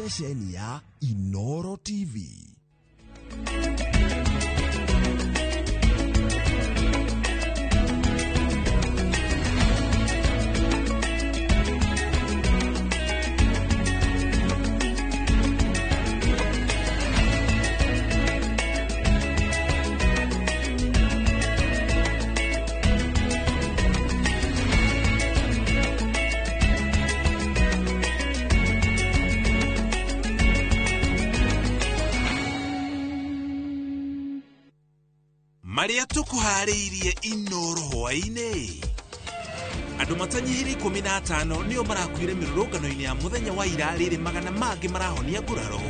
Ceceni ya Inoro TV. Marĩa tũkũharĩirie Inoro hwaĩ-inĩ. Andũ matanyihĩire 15 nĩo marakuire mĩrũrũngano-inĩ ya mũthenya wa ira, rĩrĩ magana mangĩ marahonia nguraro.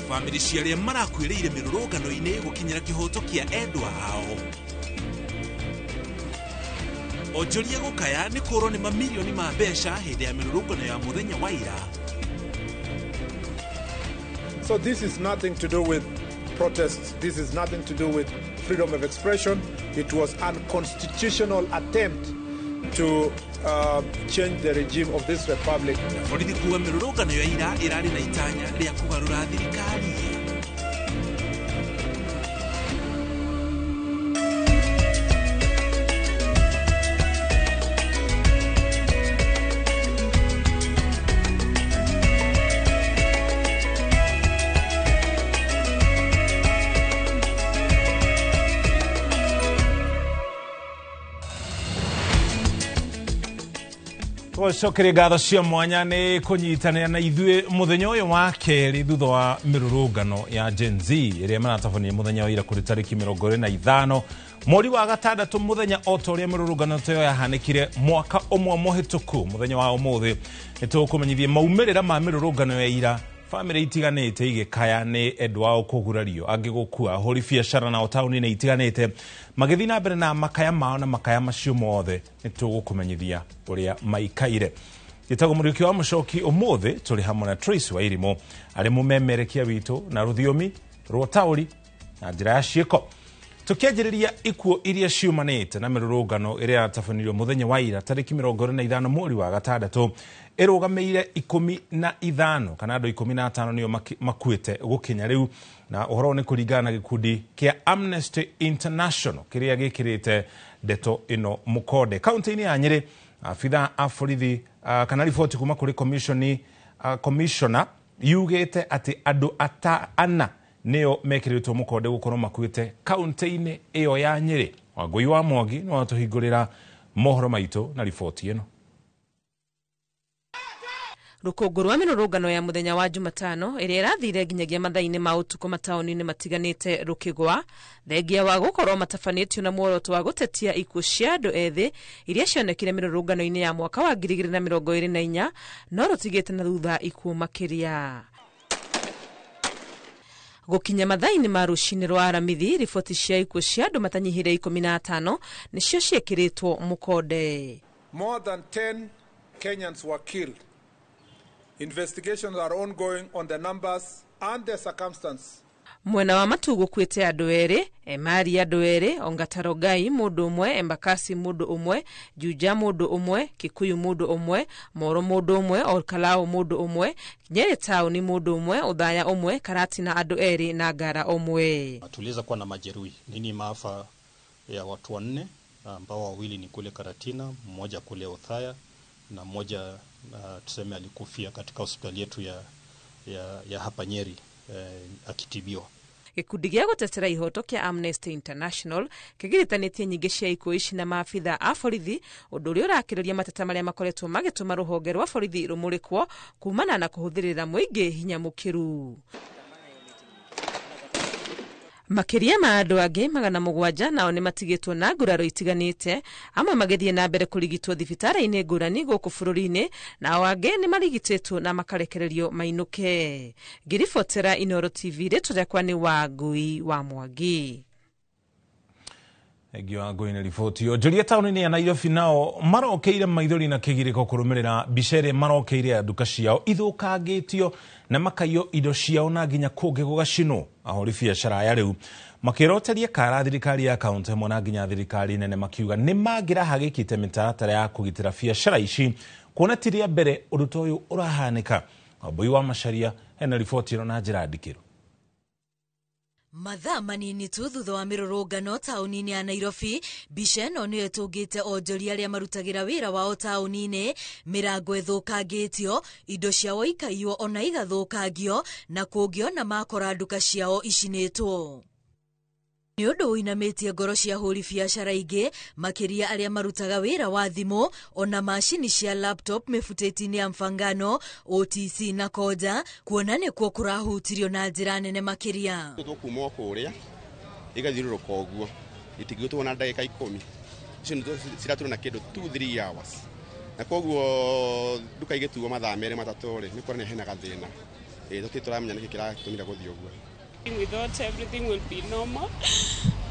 Bamĩrĩ cia arĩa marakuĩrĩire mĩrũrũngano-inĩ gũkinyĩra kĩhoto kĩa endwa ao. Onjoria gũkaya nĩ kũrwo nĩ mamirioni ma mbeca hĩndĩ ya mĩrũrũngano ya mũthenya wa ira. So this is nothing to do with protests. This is nothing to do with freedom of expression. It was unconstitutional attempt to change the regime of this republic. Borithi kuga mĩrũrũngano ya ira ĩrarĩ na itanya rĩa kũgarũra thirikari. Twacokeria ngatho cia mwanya nĩ kũnyitanĩra na ithuĩ mũthenya ũyũ wa kerĩ thutha wa mĩrũrũngano ya Gen Z ĩrĩa maratabania mũthenya wa ira kũrĩ tarĩki 25 mweri wa gatandatũ, mũthenya o ta ũrĩa mĩrũrũngano ta ĩyo yahanĩkire mwaka ũmwe mũhĩtũku. Mũthenya wa ũmũthĩ nĩ tũkũmenyithia maumĩrĩra ma mĩrũrũngano ya ira, bamĩrĩ itiganĩte igĩkaya nĩ endwa ao kũgurario, angĩ gũkua, ahũri biacara nao taũni-inĩ itiganĩte magĩthiĩ na mbere na makaya mao, na makaya macio mothe nĩ tũgũkũmenyithia ũrĩa maikaire. Njĩtagwo Mũriũki wa Mũcoki, ũmũthĩ tũrĩ hamwe na Tracy Wairimu arĩ mũmemerekia witũ na rũthiomi rwa taũri na njĩra ya ciĩko. Tũkĩanjĩrĩria ikuũ iria ciumanĩte na mĩrũrũngano ĩrĩa yatabanĩirio mũthenya wa ira tarĩki 25 mweri wa gatandatũ ĩrũgamĩire 15 kana andũ 15 nĩo makuĩte gũkinya rĩu, na ũhoro nĩ kũringana na gĩkundi kĩa Amnesty International kĩrĩa gĩkĩrĩte ndeto ĩno mũkonde. Kaunti-inĩ ya Nyĩrĩ, abithaa a borithi kana riboti kuma kũrĩ commissioner yugĩte atĩ andũ ana nĩo mekĩrĩtwo mũkonde gũkorwo makuĩte kaunti-inĩ ĩyo ya Nyĩrĩ. Wangũi wa Mwangi nĩ watũhingũrĩra mohoro maitũ na riboti ĩno. Rũkũngũ rwa mĩrũrũngano ya mũthenya wa Jumatano ĩrĩa ĩrathire nginyagia mathaa-inĩ ma ũtukũ mataũni-inĩ matiganĩte rũkĩgwa, thengia wa gũkorwo matabanĩtio na muoroto wa gũtetia ikuũ cia andũ ethĩ iria cionekire mĩrũrũngano-inĩ ya mwaka wa 2024, no rũtigĩte na thutha ikuũ makĩria. Gũkinya mathaa-inĩ ma rũcinĩ rwa Aramithi, riboti cia ikuũ cia andũ matanyihĩire 15 nĩcio ciĩkĩrĩtwo mũkonde. More than 10 Kenyans were killed. Investigations are ongoing on the numbers and the circumstances. Mwena wa Matu gũkuĩte andũ erĩ, Emari andũ erĩ, Ongatarogai mũndũ ũmwe, Embakasi mũndũ ũmwe, Juja mũndũ ũmwe, Kikuyu mũndũ ũmwe, Moro mũndũ ũmwe, Olkalou mũndũ ũmwe, Nyeri taũni mũndũ ũmwe, Othaya ũmwe, Karatina andũ erĩ na Ngara ũmwe. Tuliweza kuwa na majeruhi nini maafa ya watu wanne ambao wawili ni kule Karatina, mmoja kule Othaya na mmoja tuseme alikufia katika hospitali yetu ya hapa Nyeri akitibiwa. Gĩkundi gĩa gũtetera ihoto kĩa Amnesty International kĩgiritanĩtie nyingĩ cia ikuũ ici na maabitha a borithi, ũndũ ũrĩa ũrakĩrĩria mateta marĩa makoretwo magĩtũma rũhonge rwa borithi rũmũrĩkwo kumana na kũhũthĩrĩra mũingĩ hinya mũkĩru. Makĩria ma andũ angĩ 700 nao nĩ matigĩtwo na nguraro itiganĩte, amwe magĩthiĩ na mbere kũrigitwo thibitarĩ-inĩ ngũrani gũkũ bũrũri-inĩ, nao angĩ nĩ marigitĩtwo na makarekererio mainũke. Ngĩribotera Inoro TV, rĩtwa rĩakwa nĩ Wangui wa Mwangi. Thengiũ wa Ngũi nĩ riboti ĩyo. Onjoria taũni-inĩ ya Nairobi nao marokeire maithori na kĩgirĩko kũrũmĩrĩra mbica ĩrĩa marokeire ya nduka ciao ithũkangĩtio na makaiywo indo ciao na nginya kũngĩ gũgacinwo. Ahũri biacara aya rĩu makĩroteria kara thirikari ya kaũntĩ hamwe na nginya thirikari nene makiuga nĩ mangĩrahagĩkĩte mĩtaratara ya kũgitĩra biacara ici kuona ti rĩa mbere ũndũ ta ũyũ ũrahanĩka. Wambui wa Macharia ena riboti ĩno na njĩra ndikĩru. Mathaa manini tu thutha wa mĩrũrũngano taũni-inĩ ya Nairobi, mbica ĩno nĩyo ĩtũngĩte onjoria arĩa marutagĩra wĩra wao taũni-inĩ, mĩrango ĩthũkangĩtio, indo ciao ikaiywo ona igathũkangio, na kũngĩ ona makora nduka ciao icinĩtwo. Nĩ ũndũ ũinamĩtie ngoro cia hũri biacara ingĩ, makĩria arĩa marutaga wĩra wa thimũ ona macini cia laptop mĩbutĩti-inĩ ya Mfangano, OTC na Koja, kuona nĩkuo kũrahutirio na njĩra nene makĩria. Tũkuma o kũrĩa igathiũrũrũka ũguo itingĩtwo na ndagĩka 10 icio nĩ ciratũrwo na kĩndũ 2-3 hours, na koguo nduka igĩtuo mathaa 2 3 rĩ, nĩ kuonania hena gathĩna. Tũtirĩ tũramenya nĩkĩ kĩratũmire gũthiĩ ũguo. We thought everything will be normal,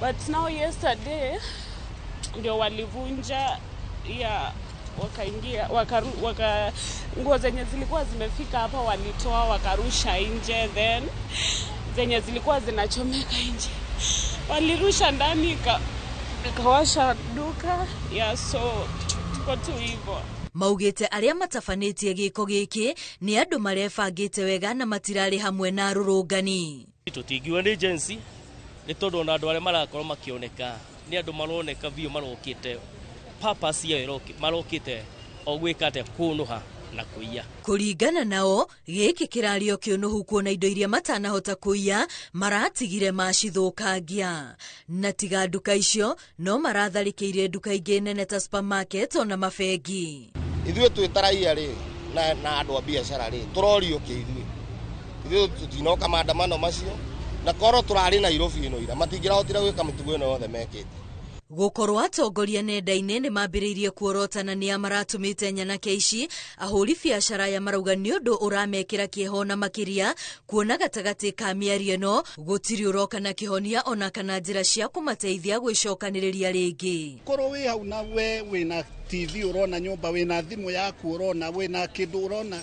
but now yesterday ndio walivunja ya wakaingia waka nguo zenye zilikuwa zimefika hapa walitoa wakarusha nje, then zenye zilikuwa zinachomeka nje walirusha ndani ikawasha duka ya, so tuko tu hivyo. Maugĩte arĩa matabanĩtie gĩko gĩkĩ nĩ andũ marebangĩte wega na matirarĩ hamwe na arũrũngani. Tũtingiuga nĩ Gen Z nĩ tondũ ona andũ arĩa marakorwo makĩoneka nĩ andũ maroneka biũ marokĩte purpose yao marokĩte o gwĩka atĩa kũnũha na kũiya. Kũringana nao gĩkĩ kĩrario kĩũnũhu kuona indo iria matanahota kũiya maratigire macithũkangia, na tiga nduka icio no maratharĩkĩire nduka ingĩ nene ta supermarket ona mabengi. Ithuĩ twĩ ta raia rĩ na andũ a biacara rĩ tũrorio kĩ ithuĩ ithuĩ tũtinoka maandamano macio, na korwo tũrarĩ Nairobi ĩno ira matingĩrahotire gwĩka mĩtugo ĩno yothe mekĩte. Gũkorwo atongoria nenda-inĩ nĩ mambĩrĩirie kuorotana nĩa maratũmĩte nyanake ici, ahũri biacara aya marauga nĩ ũndũ ũramekĩra kĩeha na makĩria kuona gatagatĩ ka mĩario ĩno gũtirĩ ũroka na kĩhonia ona kana njĩra cia kũmateithia gwĩcokanĩrĩria rĩngĩ. Korwo wĩ hau na we wĩna TV ũrona nyũmba, wĩna thimũ yaku ũrona, wĩna kĩndũ ũrona,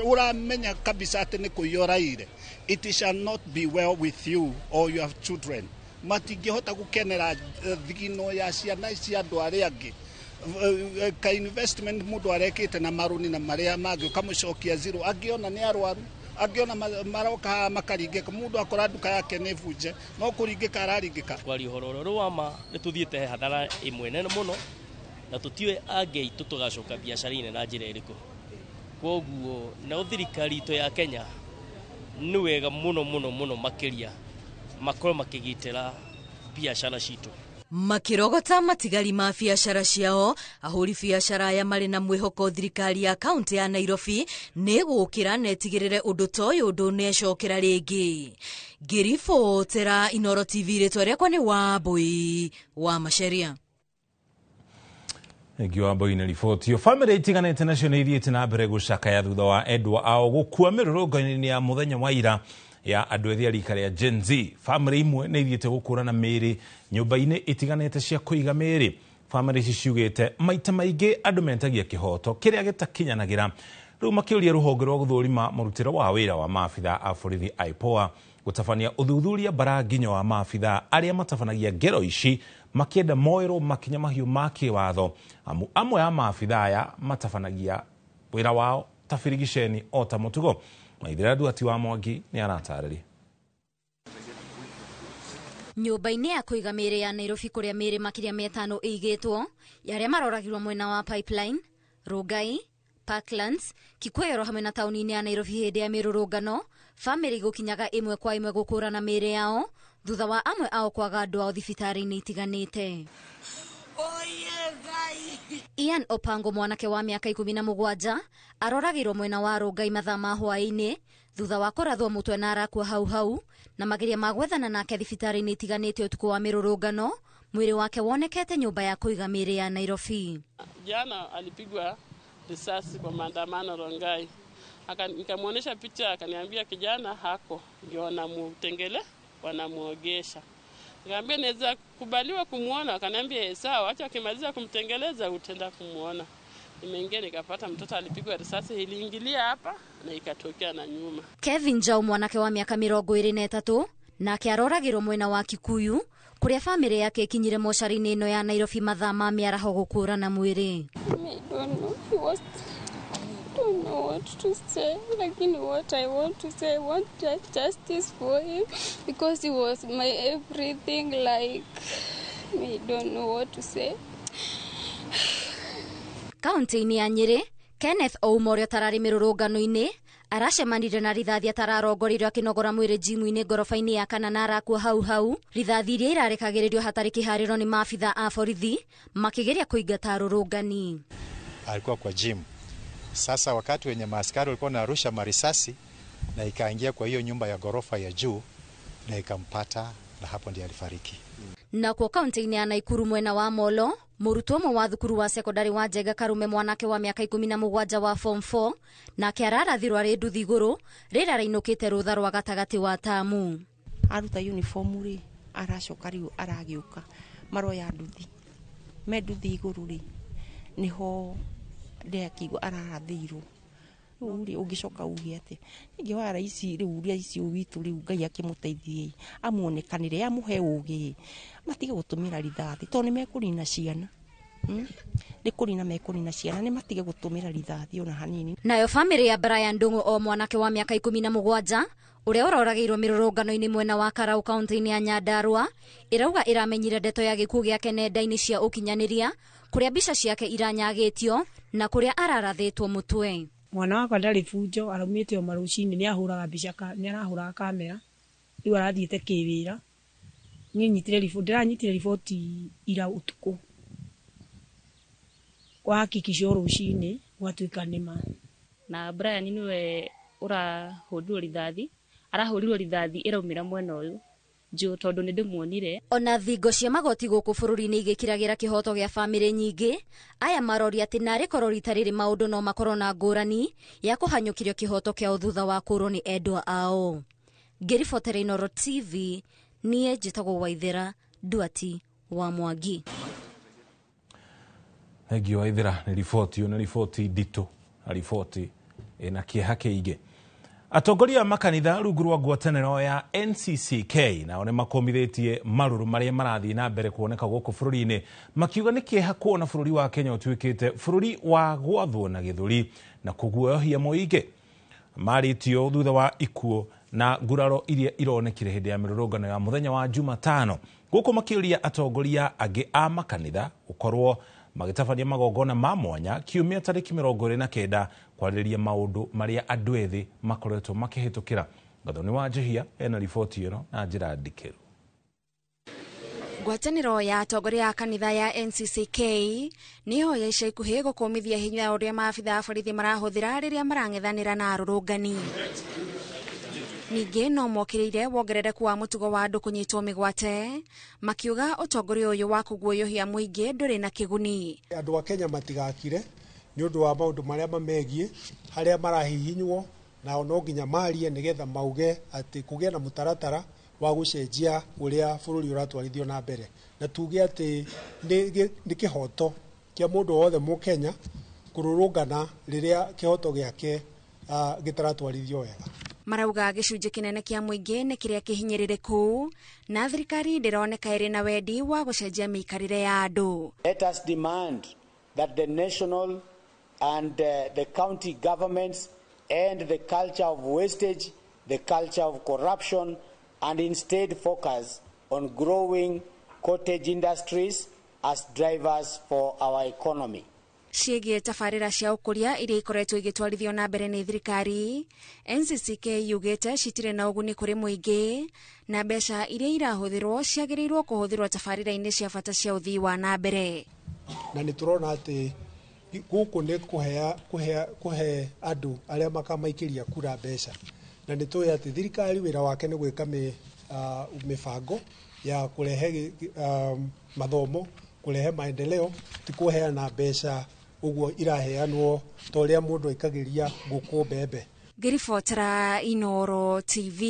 ũramenya kabisa atĩ nĩ kũiya ũraire. It shall not be well with you or your children. Matingĩhota gũkenera thigino ya ciana cia andũ arĩa angĩ. Ka investment mũndũ arekĩte na marũni na marĩa mangĩ ũkamũcokia zero, angĩona nĩ arwaru, angĩona maroka haha makaringĩka, mũndũ akora nduka yake nĩ bunje no kũringĩka araringĩka. Kwaria ũhoro ũrĩa wa ma nĩ tũthiĩte hathara ĩmwe nene mũno na tũtiũĩ angĩ aitũ tũgacoka biacara-inĩ na njĩra ĩrĩkũ. Koguo nao thirikari itũ ya Kenya nĩ wega mũno mũno mũno makĩria makorwo makĩgitĩra biacara citũ. Makĩrogota matigari ma biacara ciao, ahũri biacara aya marĩ na mwĩhoko thirikari ya kaũntĩ ya Nairobi nĩ ĩgũkĩra na ĩtigĩrĩre ũndũ ta ũyũ ndũnecokera rĩngĩ. Ngĩribotera Inooro TV, rĩtwa rĩakwa nĩ Wambui wa Macharia. Thengiũ Wambui nĩ riboti ĩyo. Bamĩrĩ itiganĩte nacio nĩ ithiĩte na mbere gũcakaya thutha wa endwa ao gũkua mĩrũrũngano-inĩ ya mũthenya wa ira ya andũ ethĩ a rika rĩa Gen Z. Bamĩrĩ imwe nĩ ithiĩte gũkũrana mĩĩrĩ nyũmba-inĩ itiganĩte cia kũiga mĩĩrĩ. Bamĩrĩ ici ciugĩte maita maingĩ andũ metagia kĩhoto kĩrĩa gĩtakinyanagĩra. Rĩu makĩũria rũhonge rwa gũthũrima mũrutĩre wa wĩra wa maabitha a borithi IPOA gũtabania ũthuthuria mbaranginyo wa maabitha arĩa matabanagia ngero ici makĩenda moerwo makinya mahiũ ma kĩwatho, amu amwe a maabitha aya matabanagia wĩra wao ta birigiceni o ta mũtugo. Maithĩra Nduati wa Mwangi nĩ aratarĩria. Nyũmba-inĩ ya kũiga mĩĩrĩ ya Nairobi kũrĩa mĩĩrĩ makĩria 500 ĩigĩtwo ya arĩa maroragirwo mwena wa Pipeline, Rongai, Parklands, Kikuyu hamwe na taũni-inĩ ya Nairobi hĩndĩ ya mĩrũrũngano, bamĩrĩ igũkinyaga ĩmwe kwa ĩmwe gũkũrana mĩĩrĩ yao thutha wa amwe ao kwaga andũ ao thibitarĩ-inĩ itiganĩte. Ian Opango, mwanake wa mĩaka 17, aroragirwo mwena wa Rongai mathaa ma hwaĩ-inĩ thutha wa kũrathwo mũtwe na arakua hau hau, na mageria ma gwethana nake thibitarĩ-inĩ itiganĩte ũtukũ wa mĩrũrũngano, mwĩrĩ wake wonekete nyũmba ya kũiga mĩĩrĩ ya Nairobi. Jana alipigwa risasi kwa maandamano Rongai. Nikamwonyesha picha akaniambia kijana hako ndio wanamutengele wanamuogesha. Nikamwambia naweza kubaliwa kumuona, akaniambia sawa, acha akimaliza kumtengeleza utaenda kumuona. Nimeingia nikapata mtoto alipigwa risasi, iliingilia hapa na ikatokea na nyuma. Kevin Njau mwanake wa miaka 23 nake aroragirwo mwena wa Kikuyu kuria family yake ikinyire mocarĩ-inĩ ĩno ya Nairobi mathaa ma mĩaraho gũkũrana mwĩrĩ. I don't know. He was, don't know what to say. Lakini what I want to say, I want justice for him because he was my everything. Like, I don't know what to say. Kaunti-inĩ ya Nyĩrĩ, Kenneth Ouma ũrĩa ũtararĩ mĩrũrũngano-inĩ aracemanire na rithathi atararongoreirio akĩnogora mwĩrĩ jimu-inĩ ngoroba-inĩ ya kana na arakua hau hau. Rithathi iria irarekagĩrĩrio hatarĩ kĩharĩro nĩ maabitha a borithi makĩgeria kũingata arũrũngani. Alikuwa kwa gym. Sasa wakati wenye maaskari walikuwa wanarusha marisasi na ikaingia kwa hiyo nyumba ya gorofa ya juu na ikampata, na hapo ndiye alifariki. Nakuo kaunti-inĩ ya Naikuru mwena wa Molo, mũrutwo ũmwe wa thukuru wa sekondari wa Njenga Karume mwanake wa mĩaka 17 wa form 4 nake ararathirwo arĩ nduthi igũrũ rĩrĩa arainũkĩte rũtha rwa gatagatĩ wa tamu. Aruta uniform rĩ, aracoka rĩu aragĩũka maroya nduthi, me nduthi igũrũ rĩ nĩho ndĩrakĩigua ararathĩirwo. Rĩu rĩ ũngĩcoka uge atĩa? Ningĩ wa raici rĩu raici witũ rĩu Ngai akĩmũteithie amuonekanĩre amũhe ũgĩ, matige gũtũmĩra rithathi tondũ nĩmekũnina ciana. Nĩ kũnina mekũnina ciana, nĩ matige gũtũmĩra rithathi ona hanini. Nayo famĩlĩ ya Brian Ndung'u o mwanake wa mĩaka 17 ũrĩa ũroragĩirwo mĩrũrũngano-inĩ mwena wa Karau kaunti-inĩ ya Nyandarua ĩrauga ĩramenyire ndeto ya gĩkuũ gĩake nenda-inĩ cia ũkinyanĩria kũrĩa mbica ciake iranyagĩtio na kũrĩa ararathĩtwo mũtwe. Mwana wakwa ndarĩ bunjo, araumĩte o marũcinĩ, nĩ ahũraga mbica, nĩ arahũraga kamera, rĩu arathiĩte kĩwĩra. Niĩ nyitire riboti, ndĩranyitire riboti ira ũtukũ, kwahakikishwo rũcinĩ gwatuĩka nĩ ma. Na Brian nĩwe ũrahũrirwo rithathi, arahũrirwo rithathi ĩraumĩra mwena ũyũ njũ tondũ nĩ ndĩmuonire. Ona thingo cia magoti gũkũ bũrũri-inĩ igĩkiragĩra kĩhoto gĩa famĩlĩ nyingĩ, aya maroria atĩ narĩ korwo rita rĩrĩ maũndũ no makorwo na ngũrani ya kũhanyũkirio kĩhoto kĩao thutha wa kũrwo nĩ endwa ao. Ngĩribotera Inooro TV, niĩ njĩtagwo Waithera Nduati wa Mwangi. Thengio Waithera nĩ riboti ĩyo, nĩ riboti nditũ na riboti ĩna kĩeha kĩingĩ. Atongoria a makanitha rungu rwa ngwatanĩro ya NCCK nao nĩ makomithĩtie marũrũ marĩa marathiĩ na mbere kuoneka gũkũ bũrũri-inĩ, makiuga nĩ kĩeha kuona bũrũri wa Kenya ũtuĩkĩte bũrũri wa gwathwo na gĩthũri na kũguoyohia mũingĩ. Marĩtio thutha wa ikuũ na nguraro iria ironekire hĩndĩ ya mĩrũrũngano ya mũthenya wa Jumatano, gũkũ makĩũria atongoria angĩ a makanitha gũkorwo magĩtabania magongona ma mwanya kiumia tarĩki 29 kwarĩrĩria maũndũ marĩa andũ ethĩ makoretwo makĩhĩtũkĩra. Gathoni wa Njihia ena riboti ĩno na njĩra ndikĩru. Ngwatanĩro ya atongoria a kanitha ya NCCK nĩyo ya ica ikuhĩ gũkũmithia hinya ũrĩa maabitha a borithi marahũthĩra rĩrĩa marang'ethanĩra na arũrũngani. Ningĩ no mokĩrĩire wongerereku wa mũtugo wa andũ kũnyitwo mĩgwate, makiuga ũtongoria ũyũ wa kũguoyohia mũingĩ ndũrĩ na kĩguni. Andũ a Kenya matigakire nĩ ũndũ wa maũndũ marĩa mamegiĩ harĩa marahihinywo, nao no nginya marie nĩgetha mauge atĩ kũgĩe na mũtaratara wa gũcenjia ũrĩa bũrũri ũratwarithio na mbere, na tuge atĩ nĩ kĩhoto kĩa mũndũ wothe mũkenya kũrũrũngana rĩrĩa kĩhoto gĩake gĩtaratwarithio wega. Marauga gĩcunjĩ kĩnene kĩa mũingĩ nĩ kĩrĩa kĩhinyĩrĩrĩku na thirikari ndĩroneka ĩrĩ na wendi wa gũcenjia mĩikarĩre ya andũ. Let us demand that the national and the county governments end the culture of wastage, the culture of corruption, and instead focus on growing cottage industries as drivers for our economy. Ciĩgiĩ tabarĩra cia ũkũria iria ikoretwo igĩtwarithio na mbere nĩ thirikari, NCCK yugĩte citirĩ na ũguni kũrĩ mũingĩ na mbeca iria irahũthĩrwo ciagĩrĩirwo kũhũthĩrwo tabarĩra-inĩ cia bata cia ũthii wa na mbere. Na nĩ tũrona atĩ gũkũ nĩ kũhe andũ arĩa makamaikĩria kura mbeca, na nĩ tũĩ atĩ thirikari wĩra wake nĩ gwĩka mĩbango ya kũrehe mathomo, kũrehe maendeleo, ti kũheana mbeca ũguo iraheanwo ta ũrĩa mũndũ aikagĩria ngũkũ mbembe. Ngĩribotera Inooro TV,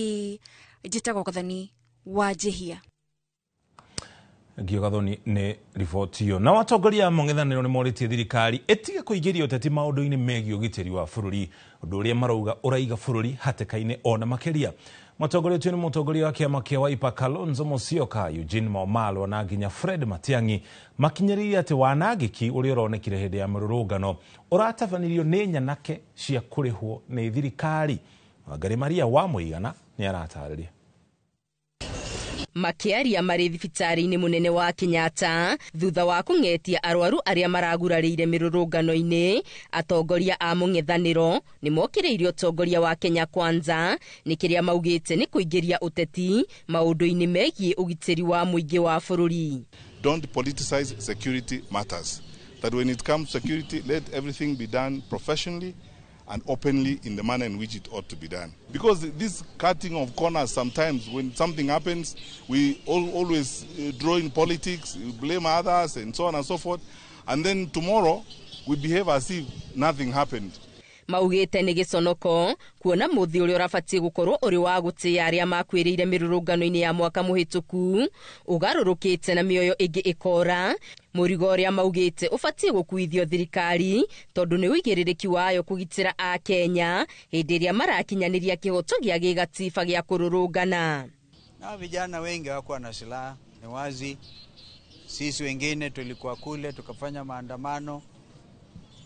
njĩtagwo Gathoni wa Njihia. Ngio Gathoni nĩ riboti ĩyo. Nao atongoria a mũng'ethanĩro nĩ morĩtie thirikari ĩtige kũingĩria ũteti maũndũ-inĩ megiĩ ũgitĩri wa bũrũri, ũndũ ũrĩa marauga ũraiga bũrũri hatĩka-inĩ ona makĩria. Matongoretio nĩ mũtongoria wa kĩama kĩa Wiper Kalonzo Musyoka, Eugene Wamalwa na nginya Fred Matiang'i makinyĩrĩire atĩ wanangĩki ũrĩa ũronekire hĩndĩ ya mĩrũrũngano ũratabanirio nĩ nyanake cia kũrĩhwo nĩ thirikari. Wangari Maria wa Mũigana nĩ aratarĩria. Makĩaria marĩ thibitarĩ-inĩ mũnene wa Kenyatta thutha wa kũng'etia arwaru arĩa maragurarĩire mĩrũrũngano-inĩ, atongoria a mũng'ethanĩro nĩ mokĩrĩirie ũtongoria wa Kenya Kwanza nĩ kĩrĩa maugĩte nĩ kũingĩria ũteti maũndũ-inĩ megiĩ ũgitĩri wa mũingĩ wa bũrũri. Don't politicize security matters. That when it comes to security, let everything be done professionally and openly in the manner in which it ought to be done. Because this cutting of corners, sometimes when something happens, we always draw in politics, we blame others and so on and so forth. And then tomorrow, we behave as if nothing happened. Maugĩte nĩ gĩconoko kuona mũthĩ ũrĩa ũrabatiĩ gũkorwo ũrĩ wa gũtĩĩa arĩa makuĩrĩire mĩrũrũngano-inĩ ya mwaka mũhĩtũku ũgarũrũkĩte na mĩoyo ĩngĩ ĩkora. Mũrigo ũrĩa maugĩte ũbatiĩ gũkuithio thirikari tondũ nĩ ũigĩrĩrĩki wayo kũgitĩra Akenya hĩndĩ ĩrĩa marakinyanĩria kĩhoto gĩa gĩgatiba gĩa kũrũrũngana. Na vijana wengi hawakuwa na silaha, ni wazi. Sisi wengine tulikuwa kule tukafanya maandamano,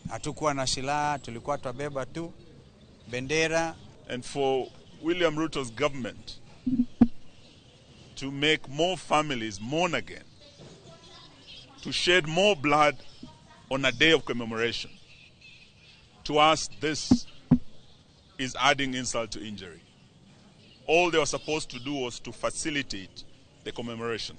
hatukuwa na silaha, tulikuwa twabeba tu bendera. And for William Ruto's government to make more families mourn again, to shed more blood on a day of commemoration, to us this is adding insult to injury. All they were supposed to do was to facilitate the commemoration.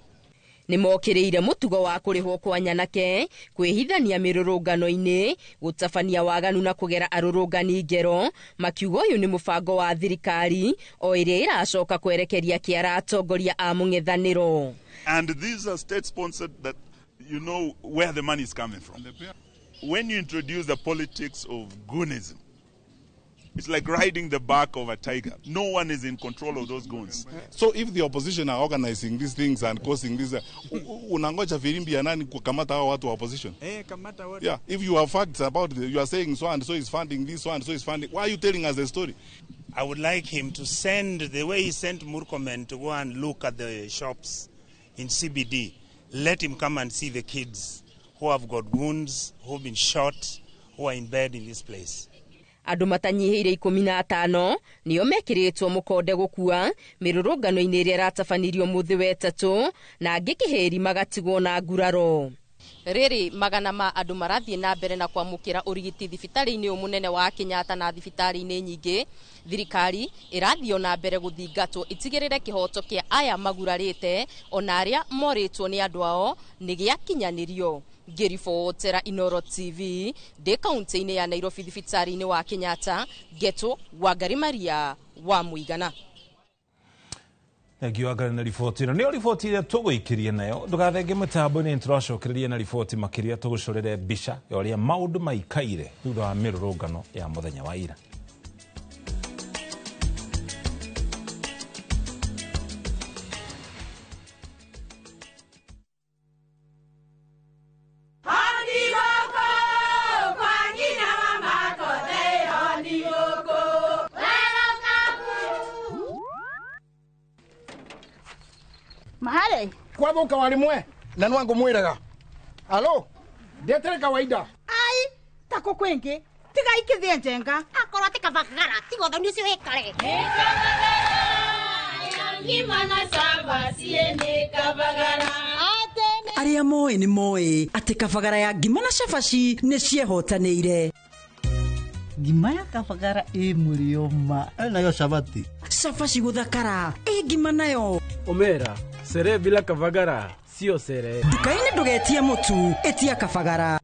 Nĩ mokĩrĩire mũtugo wa kũrĩhwo kwa nyanake kwĩhithania mĩrũrũngano-inĩ, gũtabania waganu na kũgera arũrũngani ngero, makiuga ũyũ nĩ mũbango wa thirikari o ĩrĩa ĩracoka kwerekeria kĩara atongoria a mũng'ethanĩro. And these are state sponsored that you know where the money is coming from. When you introduce the politics of goonism, it's like riding the back of a tiger. No one is in control of those goons. So if the opposition are organizing these things and causing this, unangoja firimbi ya nani kukamata hao watu wa opposition? Kamata wote. Yeah, if you have facts about it, you are saying so and so is funding this, so and so is funding. Why are you telling us the story? I would like him to send, the way he sent Murkomen to go and look at the shops in CBD, let him come and see the kids who have got wounds, who have been shot, who are in bed in this place. Andũ matanyihĩire 15 nĩo mekĩrĩtwo mũkonde gũkua mĩrũrũngano-inĩ ĩrĩa ĩratabanirio mũthĩ wetatũ na angĩ kĩhĩri magatigwo na nguraro. Rĩrĩ magana ma andũ marathiĩ na mbere na kwamũkĩra ũrigiti thibitarĩ-inĩ ũyũ mũnene wa Kenyatta na thibitarĩ-inĩ nyingĩ. Thirikari ĩrathiĩ na mbere gũthingatwo ĩtigĩrĩre kĩhoto kĩa aya magurarĩte ona arĩa morĩtwo nĩ andũ ao nĩ gĩakinyanĩrio. Ngĩribotera Inoro TV ndĩ kaunti-inĩ ya Nairobi thibitarĩ-inĩ wa Kenyatta, Geto Wangari Maria wa Mũigana. Thengiũ Wangari na riboti ĩno. Nĩyo riboti ĩrĩa tũgũikĩrie nayo. Ndũgathenge mĩtambo-inĩ, nĩtũracokereria na riboti makĩria tũgũcorere mbica ya ũrĩa maũndũ maikaire thutha wa mĩrũrũngano ya mũthenya wa ira. Mahale kwathuka wari mwe na nwangu mwiraga alo ndetere kawaida ai tako kwingi tiga ikithie njenga akorwo ati kabagara tiga uthoni ucio wikare Arĩa moĩ nĩ moĩ atĩ kabagara ya ngima na cabaci nĩ ciehotanĩire. Ngima ya kabagara ĩ mũrĩo ma nayo cabaci. Cabaci gũthakara ĩ ngima nayo. Omera sere bila kabagara sio sere. Nduka-inĩ ndũgetie mũtu, ĩtia kabagara.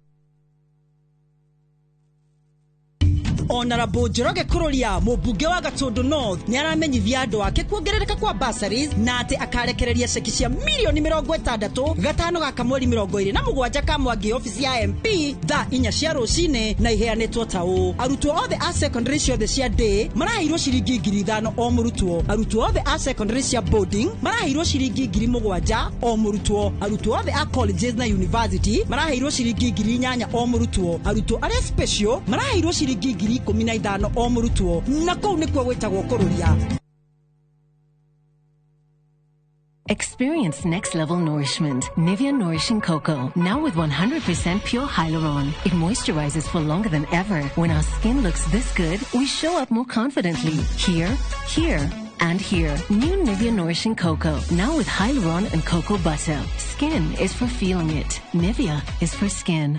Honorable Njoroge Kururia mũmbunge wa Gatundu North nĩ aramenyithia andũ ake kuongerereka kwa bursaries na atĩ akarekereria ceki cia mirioni 60 gatano gaka mweri 27 ka Mwangi office ya MP thaa 4 cia rũcinĩ na iheanĩtwo ta ũũ. Arutwo othe a secondary ciothe cia day maraheirwo ciringi 5,000 o mũrutwo. Arutwo othe a secondary cia boarding maraheirwo ciringi 7,000 o mũrutwo. Arutwo othe a colleges na university maraheirwo ciringi 8,000 o mũrutwo. Arutwo arĩa special maraheirwo ciringi 15,000 o mũrutwo. Na kũu nĩkuo gwĩtagwo kũrũria. Experience next level nourishment. Nivea Nourishing Cocoa. Now with 100% pure hyaluron. It moisturizes for longer than ever. When our skin looks this good, we show up more confidently. Here, here, and here. New Nivea Nourishing Cocoa. Now with hyaluron and cocoa butter. Skin is for feeling it. Nivea is for skin.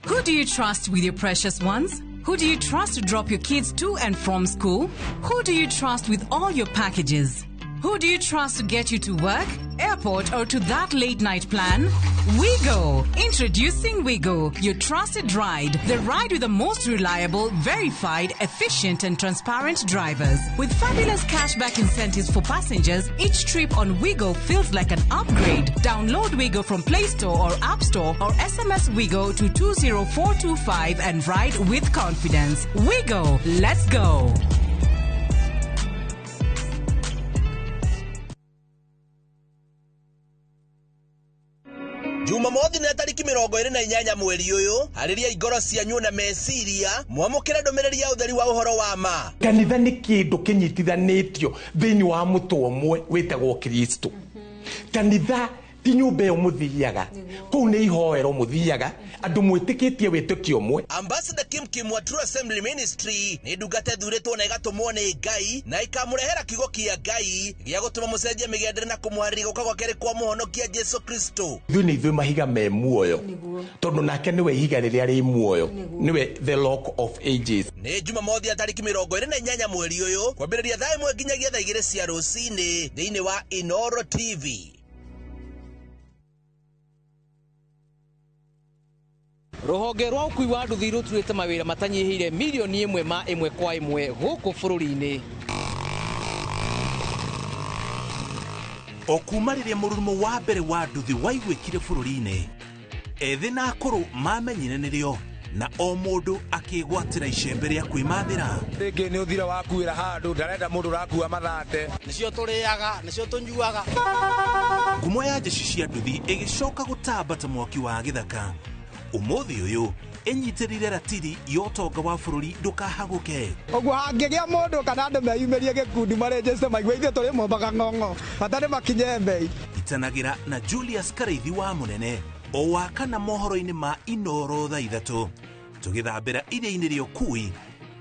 Who do you trust with your precious ones? Who do you trust to drop your kids to and from school? Who do you trust with all your packages? Who do you trust to get you to work, airport, or to that late night plan? Wigo! Introducing Wigo, your trusted ride. The ride with the most reliable, verified, efficient, and transparent drivers. With fabulous cashback incentives for passengers, each trip on Wigo feels like an upgrade. Download Wigo from Play Store or App Store or SMS Wigo to 20425 and ride with confidence. Wigo, let's go! Jumamothi nĩ tarĩki 28 mweri ũyũ, harĩria ingoro cianyu na meciria mwamũkĩre ndũmĩrĩri ya ũtheri wa ũhoro wa ma. Kanitha nĩ kĩndũ kĩnyitithanĩtio thĩinĩ wa mũtwe ũmwe wĩtagwo Kristo. Kanitha ti nyũmba ĩyo mũthiaga, kũu nĩ ihoero mũthiaga, andũ mwĩtĩkĩtie wĩtĩkio ũmwe. Ambassador Kim Kim wa True Assembly Ministry nĩ ndungata ĩthurĩtwo na ĩgatũmwo nĩ Ngai na ĩkamũrehera kiugo kĩa Ngai gĩa gũtũma mũcenjie mĩgendere na kũmũharĩria gũka gwa kerĩ kwa mũhonokia Jesu Kristo. Ithuĩ nĩ ithuĩ mahiga me muoyo, tondũ nake nĩwe ihiga rĩrĩa rĩ muoyo, nĩwe the rock of ages. Nĩ Jumamothi ya tarĩki 28 mweri ũyũ kwambĩrĩria thaa 1 nginyagia thaa 2 cia rũcinĩ thĩinĩ wa Inoro TV. Rũhonge rwa ũkui wa nduthi rũturĩte mawĩra matanyihĩire milioni 1 ma 1 kwa 1 gũkũ bũrũri-inĩ. O kuma rĩrĩa mũrurumo wa mbere wa nduthi waiguĩkire bũrũri-inĩ, ethĩ na akũrũ mamenyire nĩrĩo na o mũndũ akĩgwatĩra icembe rĩa kwĩmathĩra. Rĩngĩ nĩ ũthira wakuĩra handũ, ndarenda mũndũ ũrakua mathate. Nĩcio tũrĩaga, nĩcio tũnyuaga. Ngumo ya jeshi cia nduthi ĩgĩcoka gũtamba ta mwaki wa gĩthaka. Ũmũthĩ ũyũ ĩnyitĩrĩire ratiri ya ũtonga wa bũrũri ndũkahagũke. Ũguo hangĩgĩa mũndũ kana andũ meyumĩrie gĩkundi marĩnjĩte maigue ithuĩ tũrĩ mombaga ng'ong'o bata nĩ makinye mbei. Itanagĩra na Julius Karaithi wa Mũnene o wa kana mohoro-inĩ ma Inoro thaa 3 tũgĩthambĩra iria-inĩ rĩa ũkui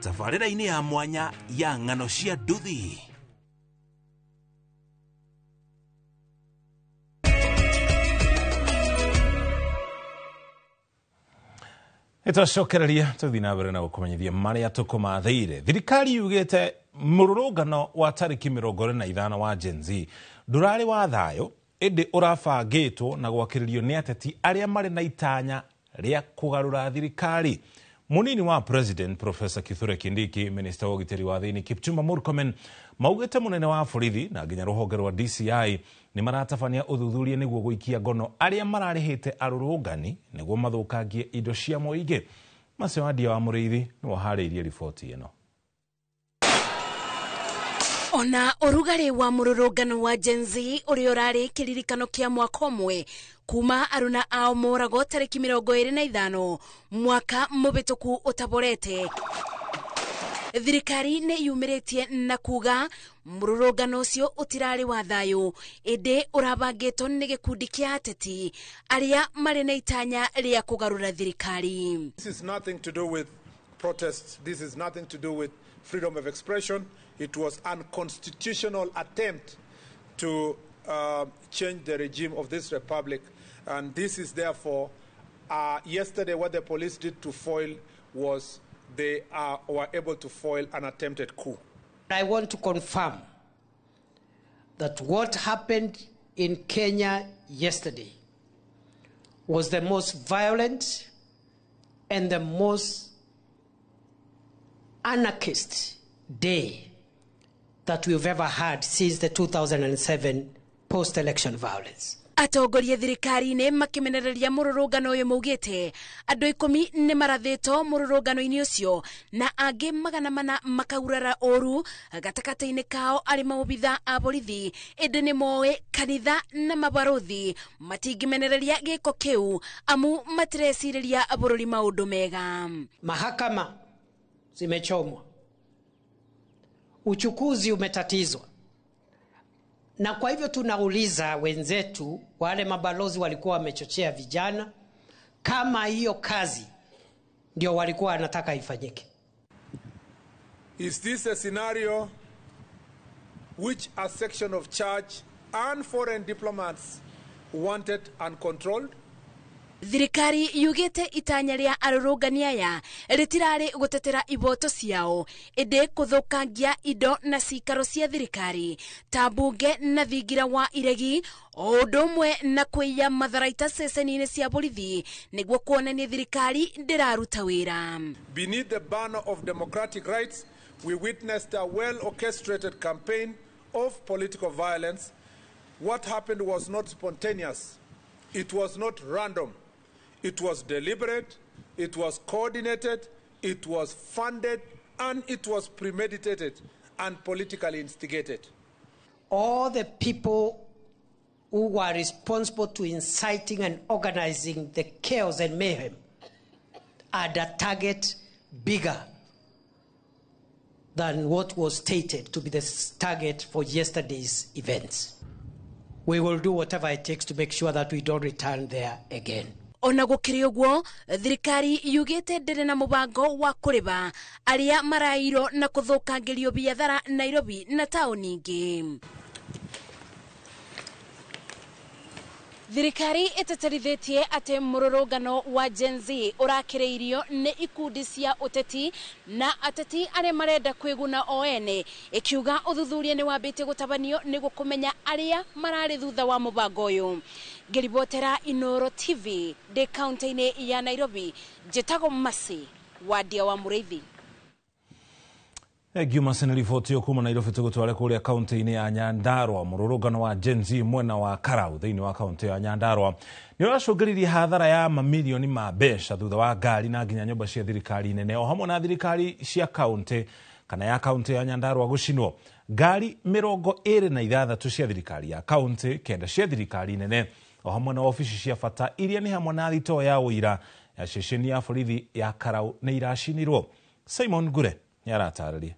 tabarĩra-inĩ ya mwanya ya ng'ano cia nduthi. Ĩtwacokereria tũthiĩ na mbere na gũkũmenyithia marĩa tũkũmathĩire. Thirikari yugĩte mũrũrũngano wa tarĩki 25 wa Gen Z ndũrarĩ wa thayũ, ĩndĩ ũrabangĩtwo na gwakĩrĩrio nĩ ateti arĩa marĩ na itanya rĩa kũgarũra thirikari. Mũnini wa President Professor Kithure Kindiki, Minister wa ũgitĩri wa thĩinĩ Kipchumba Murkomen maugĩte mũnene wa borithi na nginya rũhonge rwa DCI nĩ maratabania ũthuthuria nĩguo gũikia ngono arĩa mararĩhĩte arũrũngani nĩguo mathũkangie indo cia mũingĩ. Macewandia wa Mũrĩithi nĩwe ũharĩirie riboti ĩno. Ona ũrugarĩ wa mũrũrũngano wa Gen Z ũrĩa ũrarĩ kĩririkano kĩa mwaka ũmwe kuma aruna ao moragwo tarĩki 25 mwaka mũhĩtũku ũtaborete. Thirikari nĩ yumĩrĩtie na kuga mũrũrũngano ũcio ũtirarĩ wa thayũ, ĩndĩ ũrabangĩtwo nĩ gĩkundi kĩa ateti arĩa marĩ na itanya rĩa kũgarũra thirikari. This is nothing to do with protests. This is nothing to do with freedom of expression. It was unconstitutional attempt to change the regime of this republic. And this is therefore, yesterday what the police did to foil was they were able to foil an attempted coup. I want to confirm that what happened in Kenya yesterday was the most violent, and the most anarchist day that we've ever had since the 2007 post-election violence. Atongoria thirikari-inĩ makĩmenereria mũrũrũngano ũyũ maugĩte andũ 10 nĩ marathĩtwo mũrũrũngano-inĩ ũcio na angĩ 400 makaurara ũru gatagatĩ-inĩ kao arĩ maobitha a borithi, ĩndĩ nĩ moĩ kanitha na mabarothi matingĩmenereria gĩko kĩu amu matirecirĩria bũrũri maũndũ mega. Mahakama zimechomwa, uchukuzi umetatizwa, na kwa hivyo tunauliza wenzetu wale mabalozi walikuwa wamechochea vijana kama hiyo kazi ndio walikuwa wanataka ifanyike. Is this a scenario which a section of church and foreign diplomats wanted and controlled? Thirikari yugite itanya ria arũrũngani aya rĩtirarĩ gũtetera iboto ciao ĩndĩ kũthũkangia indo na cikaro cia thirikari ta mbunge na thingira wa iregi o ũndũ ũmwe na kũiya matharaita ceceni-inĩ cia borithi nĩguo kuonania thirikari ndĩraruta wĩra. Beneath the banner of democratic rights, we witnessed a well-orchestrated campaign of political violence. What happened was not spontaneous. It was not random. It was deliberate, it was coordinated, it was funded, and it was premeditated and politically instigated. All the people who were responsible to inciting and organizing the chaos and mayhem had a target bigger than what was stated to be the target for yesterday's events. We will do whatever it takes to make sure that we don't return there again. Ona gũkĩrĩ ũguo, thirikari yugĩte ndĩrĩ na mũbango wa kũrĩba arĩa marairwo na kũthũkangĩrio biathara Nairobi na taũni ingĩ. Thirikari ĩteterithĩtie atĩ mũrũrũngano wa Gen Z ũrakĩrĩirio nĩ ikundi cia ũteti na ateti arĩa marenda kwĩguna o ene, ĩkiuga ũthuthuria nĩ wambĩtie gũtabanio nĩguo kũmenya arĩa mararĩ thutha wa mũbango ũyũ. Ngĩribotera Inooro TV ndĩ kaunti-inĩ ya Nairobi, njĩtagwo Mercy Wandia wa Mũrĩithi. Thank you Mercy nĩ riboti ĩyo kuma Nairobi tũgũtware kũrĩa kaunti-inĩ ya Nyandarua. Mũrũrũngano wa Gen Z mwena wa Karau thĩinĩ wa kaunti ya Nyandarua nĩ ũracũngĩrĩirie hathara ya mamirioni ma mbeca thutha wa ngari na nginya nyũmba cia thirikari nene o hamwe na thirikari cia kaunti kana ya kaunti ya Nyandarua gũcinwo. Ngari 26 cia thirikari ya kaunti, 9 cia thirikari nene o hamwe na obici cia bata iria nĩ hamwe na thitoo ya ũira ya ceceni ya borithi ya Karau nĩ iracinirwo. Simon Ngure nĩ aratarĩria.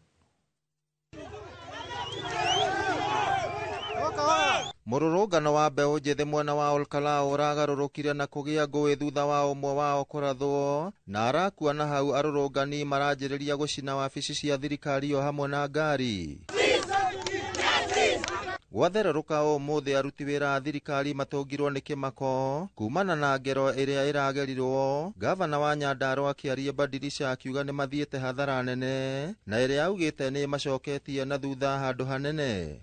Mũrũrũngano wa mbeũ njĩthĩ mwena wa Olkalau ũragarũrũkire na kũgĩa ngũĩ thutha wa ũmwe wao kũrathwo na arakua, na hau arũrũngani maranjĩrĩria gũcina wabici cia thirikari o hamwe na ngari. Gwathererũka ũmũthĩ aruti wĩra a thirikari matũngirwo nĩ kĩmako kumana na ngero ĩrĩa ĩragerirwo. Gavana wa Nyandarua akĩaria Badilisha akiuga nĩ mathiĩte hathara nene na ĩrĩa augĩte nĩ macoketie na thutha handũ hanene.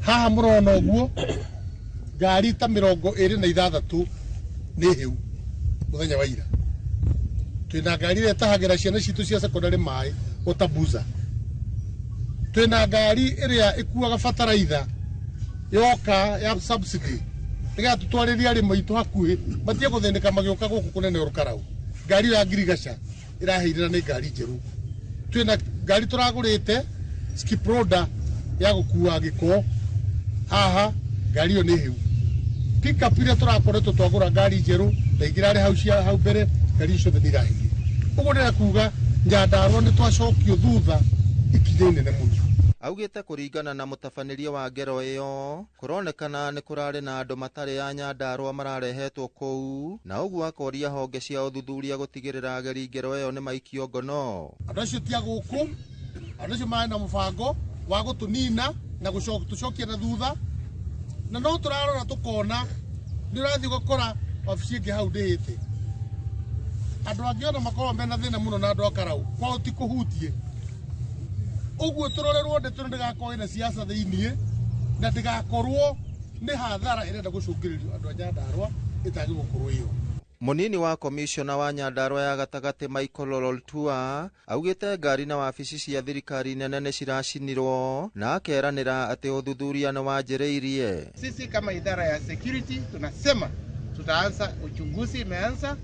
Haha mũrona ũguo ngari ta 26 nĩ hĩu mũthenya wa ira. Twĩna ngari ĩrĩa ĩtahagĩra ciana citũ cia secondary maĩ Otabuza. Twĩna ngari ĩrĩa ĩkuaga bataraitha yoka ya subsidy nĩgetha tũtwarĩrie arĩmi aitũ hakuhĩ matige gũthĩnĩka magĩũka gũkũ kũnene Olkalau. Ngari ya ngirigaca ĩraheire na nĩ ngari njerũ. Twĩna ngari tũragũrĩte skiproda ya gũkua gĩko haha, ngari ĩyo nĩ hĩu. Pickup iria tũrakoretwo twagũra ngari njerũ na ingĩ irarĩ hau cia hau mbere, ngari icio ciothe nĩ irahĩire. Ũguo ndĩrenda kuga Nyandarua nĩ twacokio thutha ikinya inene mũno. Augĩte kũringana na mũtabanĩria wa ngero ĩyo kũronekana nĩ kũrarĩ na andũ matarĩ a Nyandarua mararehetwo kũu, na ũguo akoria honge cia ũthuthuria gũtigĩrĩra ageri ngero ĩyo nĩ maikio ngono. Andũ acio ti a gũkũ, andũ acio marĩ na mũbango wa gũtũnina na gũtũcokia na thutha, na no tũrarora tũkona nĩ ũrathiĩ ũgakora wabici ĩngĩ hau ndĩhĩte. Andũ angĩ ona makoragwo mena thĩna mũno na andũ a Karau kwao ti kũhutie. Ũguo tũrorerwo ndeto ĩno ndĩgakorwo ĩna siasa thĩiniĩ na ndĩgakorwo nĩ hathara ĩrenda gũcũngĩrĩrio andũ a Nyandarua ĩtagĩrĩirwo gũkorwo ĩyo. Munini wa komishona wa Nyandarua ya gatagatĩ Michael Loltua augĩte ngari na wabici cia thirikari nene nĩ ciracinirwo na akeranĩra atĩ ũthuthuria nĩ wanjĩrĩirie. Sisi kama idara ya security tunasema tutaanza uchunguzi, imeanza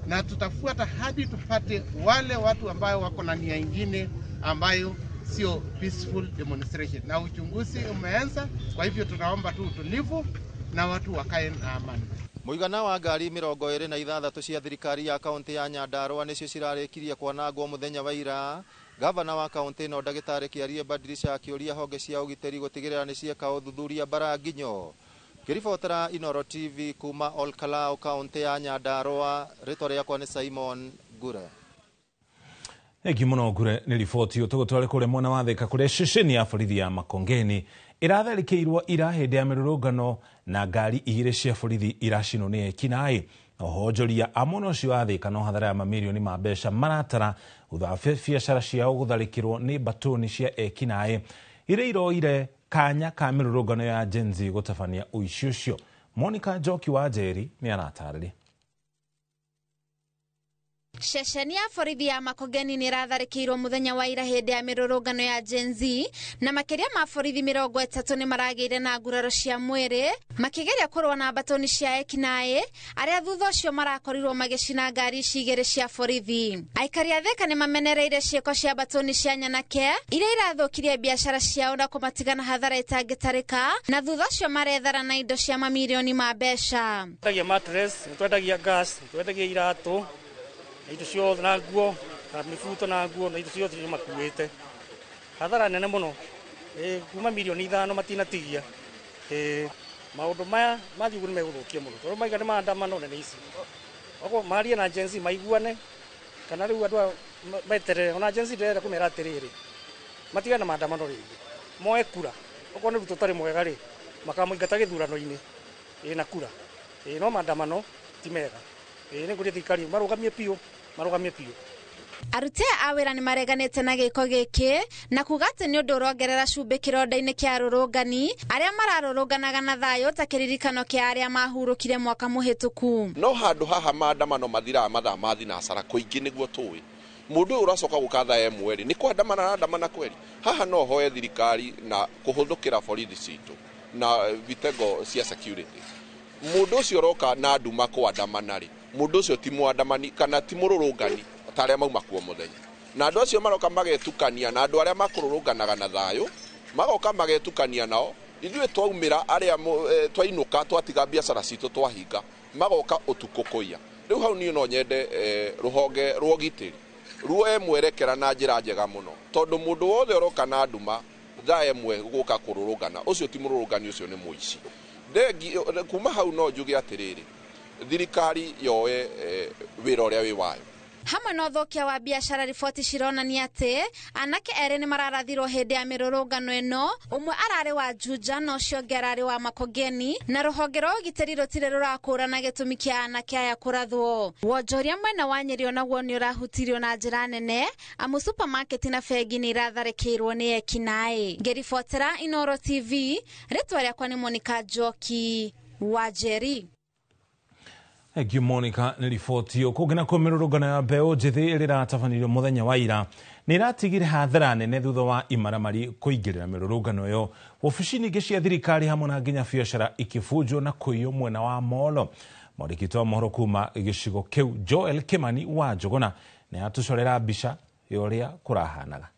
na tutafuata hadi tupate wale watu ambayo wako na nia ingine ambayo sio peaceful demonstration, na uchunguzi umeanza. Kwa hivyo tunaomba tu utulivu na watu wakae na amani. Mũigana wa ngari 26 cia thirikari ya kaunti ya Nyandarua nĩcio cirarĩkirie kwanangwo mũthenya wa ira. Gavana wa kaunti ĩno ndagĩtarĩ Kĩarie Badirisha akĩũria honge cia ũgitĩri gũtigĩrĩra nĩ cieka ũthuthuria bara nginyo. Ngĩribotera Inooro TV kuma Olkalau kaunti ya Nyandarua, rĩtwa rĩakwa nĩ Simon Ngure. Thengi mũno Ngure nĩ riboti ũtũgũtware kũrĩa mwena wa Thika kũrĩa ceceni ya borithi ya Makongeni ĩratharĩkĩirwo ira hĩndĩ ya mĩrũrũngano na ngari 2 cia borithi iracinwo nĩ ekinaĩ. Ohonjoria a mwena ũcio wa Thika no hathara ya mamirioni ma mbeca maratara thutha wa biacara ciao gũtharĩkĩrwo nĩ mbatũni cia ekinaĩ iria iroire kanya ka mĩrũrũngano ya Gen Z gũtabania ũici ũcio. Monica Njoki wa Njeri nĩ aratarĩria. Ceceni ya borithi ya Makongeni nĩ ĩratharĩkĩirwo mũthenya wa ira hĩndĩ ya mĩrũrũngano ya Gen Z, na makĩria ma borithi 30 nĩ maragĩire na nguraro cia mwĩrĩ makĩgeria kũrũa na mbatũni cia ekinaĩ arĩa thutha ũcio marakorirwo magĩcina ngari ici 2 cia borithi. Aikari a Thika nĩ mamenereire ciĩko cia mbatũni cia nyanake iria irathũkirie biacara ciao na kũmatigana hathara ĩtangĩtarĩka, na thutha ũcio marethara na indo cia mamirioni ma mbeca. Twendagia mattress, twendagia gas, twendagia iratũ na indo ciothe na nguo na mĩbuto na nguo na indo ciothe nĩ makuĩte. Hathara nene mũno, kuma mirioni 5 matinatigia. Maũndũ maya mathiĩ ũguo nĩ megũthũkia mũno tondũ maiga nĩ maandamano nene ici. Okorwo marie na Gen Z maiguane kana rĩu andũ meterere, ona Gen Z ndĩrenda kũmera atĩrĩrĩ, matigane na maandamano rĩngĩ, moe kura. Okorwo nĩ Ruto ũtarĩ mwega rĩ, makamũingata gĩthurano-inĩ na kura. No maandamano ti mega. Nĩ ngũria thirikari marũgamie biũ, marũgamie biũ. Aruti a wĩra nĩ mareganĩte na gĩko gĩkĩ na kuga atĩ nĩ ũndũ ũrongerera cumbĩ kĩronda-inĩ kĩa arũrũngani arĩa mararũrũnganaga na thayũ ta kĩririkano kĩa arĩa mahurũkire mwaka mũhĩtũku. No handũ haha maandamano mathiraga mathaa ma thinacara kũingĩ nĩguo tũĩ mũndũ ũyũ ũracoka gũka thaa 1 rĩ nĩ kwandamana arandamana kweri. Haha no hoe thirikari na kũhũthũkĩra borithi citũ na vitengo cia security. Mũndũ ũcio ũroka na nduma kwandamana rĩ, mũndũ ũcio ti mwandamani kana ti mũrũrũngani ta arĩa mauma kuo mũthenya. Na andũ acio maroka magetukania na andũ arĩa makũrũrũnganaga na thayũ magoka magetukania nao. Ithuĩ twaumĩra arĩa twainũka twatiga biacara citũ twahinga magoka ũtukũ kũiya. Rĩu hau niĩ no nyende rũhonge rwa ũgitĩri ruoe mwerekera na njĩra njega mũno, tondũ mũndũ wothe ũroka na nduma thaa 1 gũka kũrũrũngana ũcio ti mũrũrũngani, ũcio nĩ mũici. Kuma hau no njuge atĩrĩrĩ, thirikari yoe wĩra ũrĩa wĩ wayo. Hamwe na ũthũkia wa biacara, riboti cironania atĩ anake erĩ nĩ mararathirwo hĩndĩ ya mĩrũrũngano ĩno, ũmwe ararĩ wa Juja na ũcio ũngĩ ararĩ wa Makongeni, na rũhonge rwa ũgitĩri rũtirĩ rũrakũrana gĩtũmi kĩa anake aya kũrathwo. Wonjoria mwena wa Nyĩrĩ onaguo nĩ ũrahutirio na njĩra nene, amu supermarket na bengi nĩ iratharĩkĩirwo nĩ ekinaĩ. Ngĩribotera Inooro TV, rĩtwa rĩakwa nĩ Monica Njoki wa Njeri. Thank you Monica nĩ riboti ĩyo. Kũngĩ nakuo mĩrũrũngano ya mbeũ njĩthĩ ĩrĩa ĩratabanirio mũthenya wa ira nĩ ĩratigire hathara nene thutha wa imaramari kũingĩrĩra mĩrũrũngano ĩyo. Wabici nyingĩ cia thirikari hamwe na nginya biacara ikĩbunjwo na kũiywo mwena wa Molo. Mwandĩki wa mohoro kuma gĩcigo kĩu Joel Kimani wa Njũgũna nĩ atũcorera mbica ya ũrĩa kũrahanaga.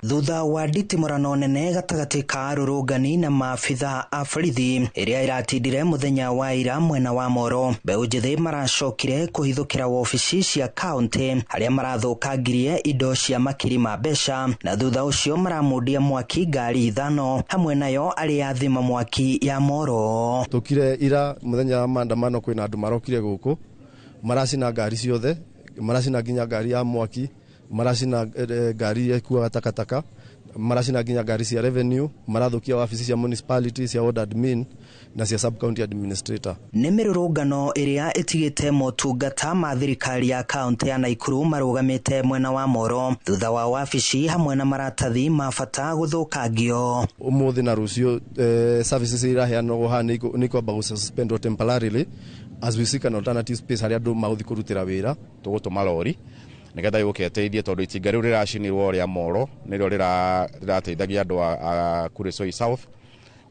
Thutha wa nditimũrano nene gatagatĩ ka arũrũngani na maabitha a borithi ĩrĩa ĩratindire mũthenya wa ira mwena wa Moro, mbeũ njĩthĩ maracokire kũhithũkĩra wabici cia kaũntĩ harĩa marathũkangirie indo cia makiri ma mbeca, na thutha ũcio maramundia mwaki ngari 5 hamwe nayo arĩa thima mwaki ya Moro. Tũkire ira mũthenya wa maandamano kwĩna andũ marokire gũkũ maracina ngari ciothe, maracina nginya ngari ya mwaki, maracina ngari ĩkuaga takataka, Maracina nginya ngari cia revenue, marathukia wabici cia municipality, cia ward admin na cia sub county administrator. Nĩ mĩrũrũngano ĩrĩa ĩtigĩte motungata ma thirikari ya kaunti ya Naikuru marũgamĩte mwena wa Moro thutha wa wabici hamwe na maratathi ma bata gũthũkangio. Umuthi na rucio services iraheanwo haha nĩ ikwamba gũsuspendwo temporarily as we seek an alternative space harĩa andũ magũthiĩ kũrutĩra wĩra. Tũgũtũma rori nĩgetha yũke ĩteithie tondũ itinga rĩu rĩracinirwo rĩa Moro nĩrĩo rĩrateithagia andũ a Kuresoi South,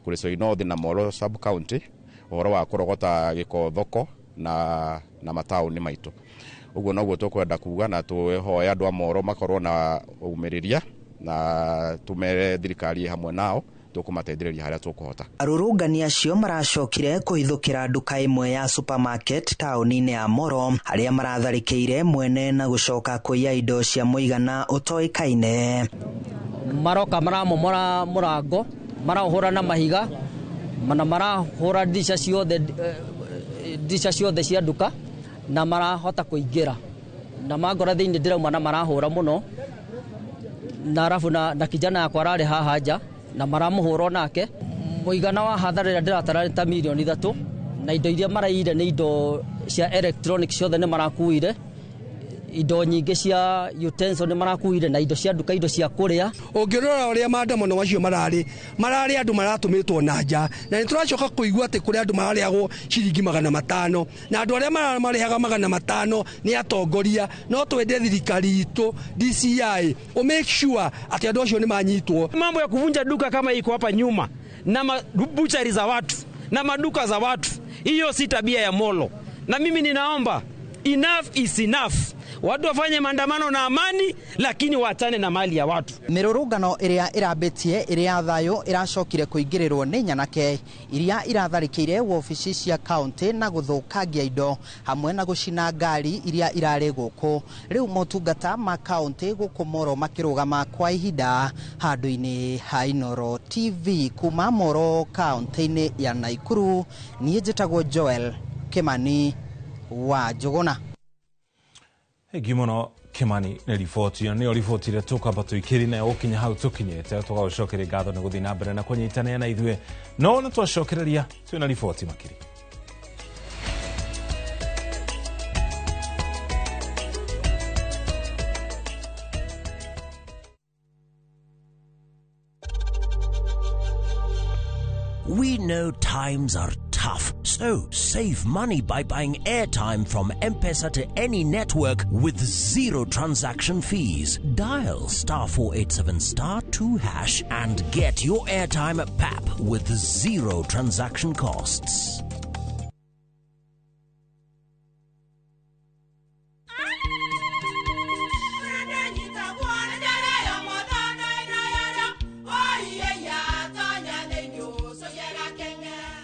Kuresoi North na Moro sub county ũhoro wa kũrogota gĩko thoko na mataũni maitũ. Ũguo noguo tũkwenda kuga na tũhoe andũ a Moro makorwo na ũmĩrĩria na tũmere thirikari hamwe nao tũkũmateithĩrĩria harĩa tũkũhota. Arũrũngani acio maracokire kũhithũkĩra nduka ĩmwe ya supermarket taũni-inĩ ya Moro harĩa maratharĩkĩire mwene na gũcoka kũiya indo cia mũigana ũtoĩkaine. Maroka maramomora mũrango, marahũra na mahiga na marahũra ndirisha ciothe cia nduka na marahota kũingĩra na mangora thĩinĩ ndĩrauma na marahũra mũno na arabu na kijana yakwa ararĩ haha nja na maramuhũra nake. Mũigana wa hathara ĩrĩa ndĩratara nĩ ta mirioni 3 na indo iria maraiyire nĩ indo cia electronic ciothe nĩ marakuire, indo nyingĩ cia utensil nĩ marakuire na indo cia nduka, indo cia kũrĩa. Ũngĩrora ũrĩa maandamano macio mararĩ andũ maratũmĩtwo na nja na nĩ tũracoka kũigua atĩ kũrĩ andũ mararĩhagwo ciringi 500 na andũ arĩa mararĩhaga 500 nĩ atongoria. No twende thirikari itũ DCI o make sure atĩ andũ acio nĩ manyitwo. Mambo ya kuvunja duka kama iko hapa nyuma na mabuchari za watu na maduka za watu, hiyo si tabia ya Molo, na mimi ninaomba enough is enough. Watu wafanye maandamano na amani, lakini waachane na mali ya watu. Mĩrũrũngano ĩrĩa ĩrambĩtie ĩrĩ ya thayũ ĩracokire kũingĩrĩrwo nĩ nyanake iria iratharĩkĩire wabici cia kaunti na gũthũkangia indo hamwe na gũcina ngari iria irarĩ gũkũ. Rĩu motungata ma kaunti gũkũ Moro makĩrũgama kwa ihinda handũ-inĩ ha Inooro TV. Kuma Moro kaunti-inĩ ya Naikuru, niĩ njĩtagwo Joel Kimani wa Njũgũna. Thengiũ mũno Kimani nĩ riboti ĩyo, nĩyo riboti ĩrĩa tũkwamba tũikĩri nayo gũkinya hau tũkinyĩte. Tũgagũcokeria ngatho nĩ gũthiĩ na mbere na kũnyitanĩra na ithuĩ, no nĩ twacokereria twĩna riboti makĩria. We know times are tough, so save money by buying airtime from M-Pesa to any network with zero transaction fees. Dial *487*2# and get your airtime at PAP with zero transaction costs.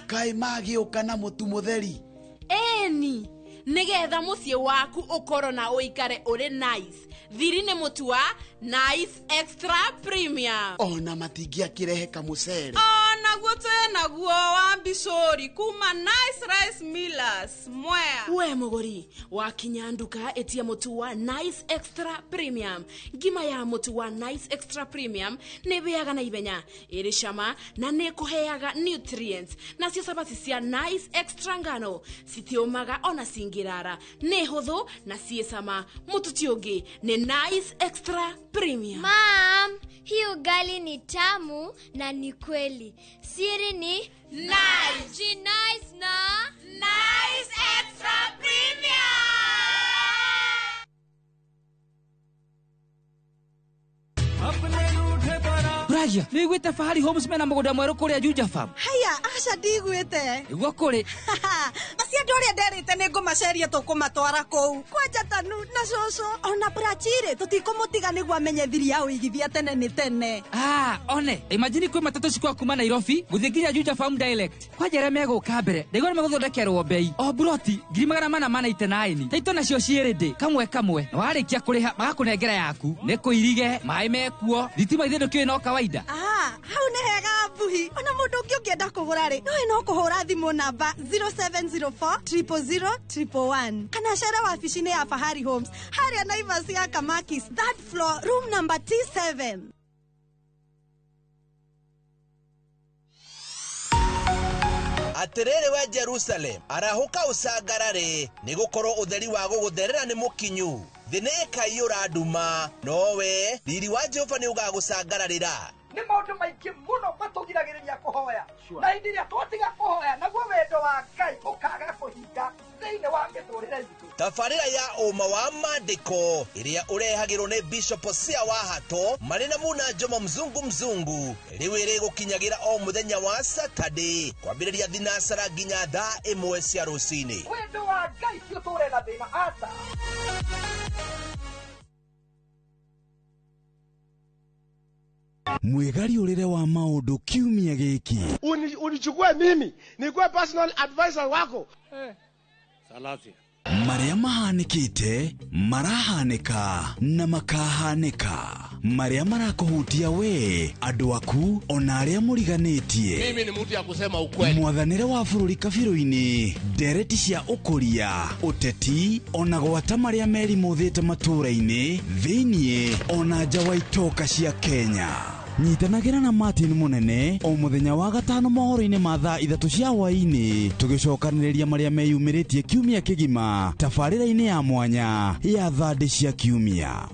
Kai magĩũka na mũtu mũtheri. Ĩni, nĩgetha mũciĩ waku ũkorwo na ũikare ũrĩ nice. Thiri nĩ mũtu wa Nice Extra Premium. Ona matingĩakĩrehe kamũcere. Onaguo twĩnaguo wa mbicũri kuma Nice Rice Millers Mwea. We mũgũri, wakinya nduka ĩtia mũtu wa Nice Extra Premium. Ngima ya mũtu wa Nice Extra Premium nĩ ĩhĩaga na ihenya, ĩrĩ cama na nĩ ĩkũheaga nutrients. Nacio cabaci cia Nice Extra ngano citiũmaga ona cingĩrara, nĩ hũthũ na ciĩ cama. Mũtu ti ũngĩ nĩ Nice Extra Premium. Mom, hii ugali ni tamu na ni kweli. Siri ni Nice. Nice na Nice Extra Premium. Ragia, nĩiguĩte Fahari Homes mena mũgũnda mwerũ kũrĩa Juja Farm? Haya, aca ndigwĩte. Nĩguo kũrĩ. Acio andũ arĩa nderĩte nĩ ngũmaceria tũkũmatwara kũu. Kwanja Tanu na cũcũ ona Brachire tũtikũmũtiga nĩguo amenye thiri ya ũigithia tene nĩ tene. Ah, one, imagine kwĩ matatũ cikwa kuma Nairobi gũthiĩ nginya Juja Farm direct. Kwanja arĩa megũka mbere, ndaigua nĩ megũthondekerwo bei. O buroti 499. Taito nacio ciĩ kamwe kamwe. Na warĩkia kũrĩha magakũnengera yaku. Nĩ kũirige, maĩ mekuo, thitima ithe ndũkĩũĩ no kawaida. Ah, hau nĩ hega mbuhi. Ona mũndũ ũngĩ ũngĩenda kũgũra rĩ, no kũhũra thimũ namba 0704 000 111 kana cere wabici-inĩ ya Fahari Homes harĩa Naivas ya Kamakis, third floor, room number T7. Atĩrĩrĩ we Jerusalem, arahũka ũcangarare, nĩgũkorwo ũtheri wa gũgũtherera nĩ mũkinyu. Thĩ nĩ ĩkaiyũra nduma, nowe riri wa Jehova nĩ ũgagũcangararĩra. Nĩ maũndũ maingĩ mũno matũgiragĩrĩria kũhoya, na hĩndĩ ĩrĩa twatiga kũhoya naguo wendo wa Ngai ũkaga kũhinga thĩinĩ wa mĩtũrĩre itũ. Tabarĩra ya ũma wa maandĩko ĩrĩa ũrehagĩrwo nĩ Bishop Hosea wa Hato marĩ na Muna Njomo Mzungu Mzungu rĩu ĩrĩgũkinyagĩra o mũthenya wa Saturday kwambĩrĩria thinacara nginya thaa 1 cia rũcinĩ. Wendo wa Ngai ti ũtũre na thĩna, aca. Mwĩgariũrĩre wa maũndũ kiumia gĩkĩ. Unichukue mimi nikuwe personal advisor wako. Salasia. Marĩa mahanĩkĩte, marahanĩka na makahanĩka, marĩa marakũhutia we, andũ aku ona arĩa mũriganĩtie. Mimi ni mtu ya kusema ukweli. Mwathanĩre wa bũrũri kabirũ-inĩ, ndereti cia ũkũria, ũteti ona gwata marĩa merimũthĩte matũũra-inĩ thĩiniĩ ona nja wa itoka cia Kenya. Nyitanagĩra na Martin Mũnene o mũthenya wa gatano mohoro-inĩ ma thaa 3 cia hwaĩ-inĩ, tũgĩcokanĩrĩria marĩa meyumĩrĩtie kiumia kĩgima tabarĩra-inĩ ya mwanya ya thandĩ cia kiumia.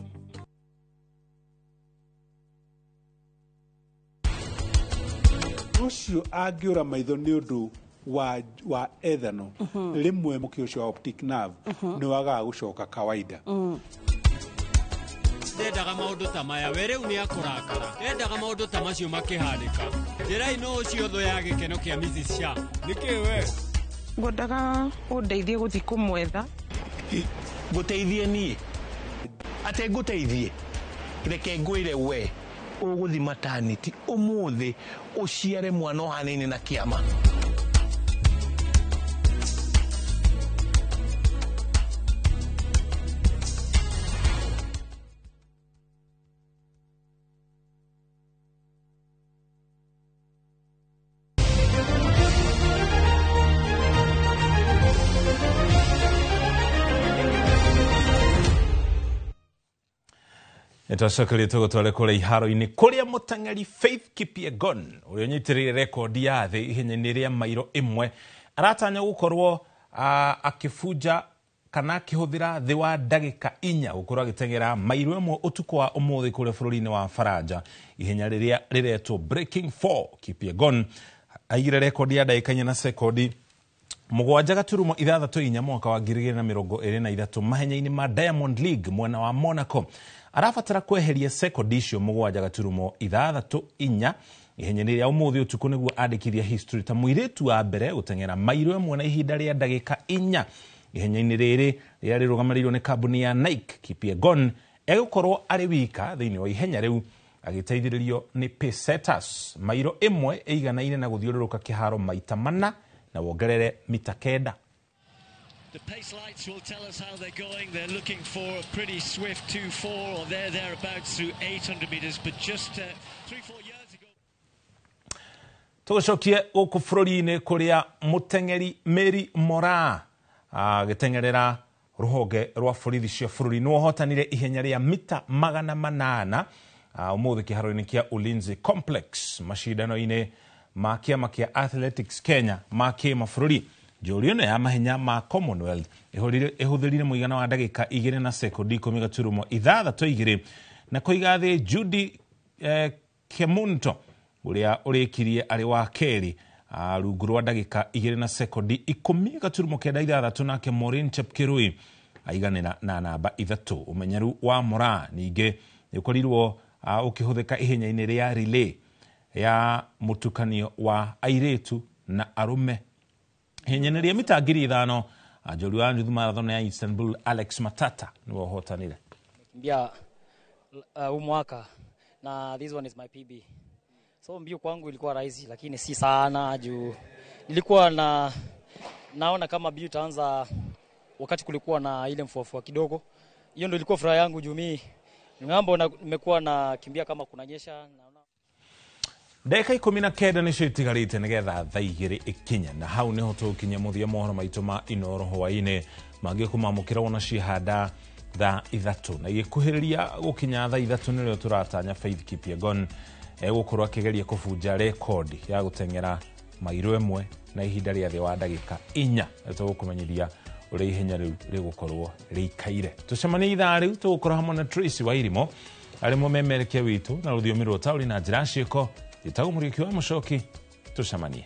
Ũcio angĩũra maitho nĩ ũndũ wa ethanol, rĩmwe mũkĩ ũcio wa optic nerve nĩ wagaga gũcoka kawaida. Ndendaga maũndũ ta maya, we rĩu nĩ akũrakara. Ndendaga maũndũ ta macio makĩhanĩka. Njĩrai nũ ũcio thũ ya gĩkeno kĩa Mrs. Shah. Nĩkĩ we? Ngwendaga ũndeithie gũthiĩ kũmwetha. Ngũteithie niĩ? Atĩ ngũteithie? Reke ngwĩre we, ũgũthiĩ maternity ũmũthĩ ũciare mwana ũhanaine na kĩama. Nĩtwacokeria tũgũtware kũrĩa iharo-inĩ kũrĩa mũteng'eri Faith Kipyegon ũrĩa ũnyitĩrĩire rekondi ya thĩ ihenya-inĩ rĩa mairo 1 aratanya gũkorwo akĩbunja kana akĩhũthĩra thĩ wa ndagĩka 4 gũkorwo agĩteng'era mairo 1 ũtukũ wa ũmũthĩ kũrĩa bũrũri-inĩ wa Faranja ihenya rĩrĩa rĩretwo Breaking 4. Kipyegon aigire rekondi ya ndagĩka 4 na sekondi 7.64 mwaka wa 2023 mahenya-inĩ ma Diamond League mwena wa Monaco. Arabatara kweheria sekondi icio 7.64 ihenya-inĩ rĩa ũmũthĩ ũtukũ nĩguo andĩkithia history ta mũirĩtu wa mbere gũteng'era mairo 1 na ihinda rĩa ndagĩka 4 ihenya-inĩ rĩrĩ rĩrĩa rĩrũgamĩrĩirwo nĩ kambuni ya Nike. Kipyegon egũkorwo arĩ wika thĩinĩ wa ihenya rĩu agĩteithĩrĩrio nĩ Pesetas. Mairo 1 ĩiganaine na gũthiũrũrũka kĩharo maita 4 na wongerere mita 9. The pace lights will tell us how they're going. They're looking for a pretty swift 2.4 or there thereabouts through 800 meters, but just 3-4 years ago. Tũgũcokie gũkũ bũrũri-inĩ kũrĩa mũteng'eri Mary Moraa agĩteng'erera rũhonge rwa borithi cia bũrũri nĩ ũhotanire ihenya rĩa mita 800 ũmũthĩ kĩharo-inĩ kĩa Ulinzi Complex macindano-inĩ ma kĩama kĩa Athletics Kenya ma kĩmabũrũri. Njũrio ĩno ya mahenya ma Commonwealth ĩhũthĩrire mũigana wa ndagĩka 2 na sekondi 10.62 na kũiga thĩ Judy Kemunto ũrĩa ũrĩkirie arĩ wa kerĩ rungu rwa ndagĩka 2 na sekondi 10.96, nake Maureen Chepkirui aiganĩra na namba 3. Ũmenyeru wa Moraa ningĩ nĩ ũkorirwo ũkĩhũthĩka ihenya-inĩ rĩa relay ya mũtukanio wa airĩtu na arũme. Ihenya-inĩ rĩa mita 5,000 njorua wa nuthu marathon ya Istanbul Alex Matata nĩwe ũhotanire. Kimbia huu mwaka na this one is my PB. So mbio kwangu ilikuwa rahisi lakini si sana juu nilikuwa na naona kama mbio itaanza wakati kulikuwa na ile mfuafua kidogo. Hiyo ndio ilikuwa furaha yangu juu mimi ngambo na nimekuwa na kimbia kama kunanyesha. Ndagĩka 19 nĩcio itigarĩte nĩgetha thaa 2 ikinye, na hau nĩho tũgũkinyia mũthia mohoro maitũ ma Inooro hwaĩ-inĩ mangĩ kũmamũkĩra wona cihanda thaa 3 na igĩkuhĩrĩria gũkinya thaa 3 nĩrĩo tũratanya Faith Kipyegon egũkorwo akĩgeria kũbunja rekondi ya gũteng'era mairo 1 na ihinda rĩa thĩ wa ndagĩka 4 na tũgũkũmenyithia ũrĩa ihenya rĩu rĩgũkorwo rĩikaire. Tũcemanie ithaa rĩu, tũgũkorwo hamwe na Tracy Wairimo arĩ mũmemerekia witũ na rũthiomi rwa ũtaũri na njĩra ciĩko. Njĩtagwo Mũriũki wa Mũcoki, tũcemanie.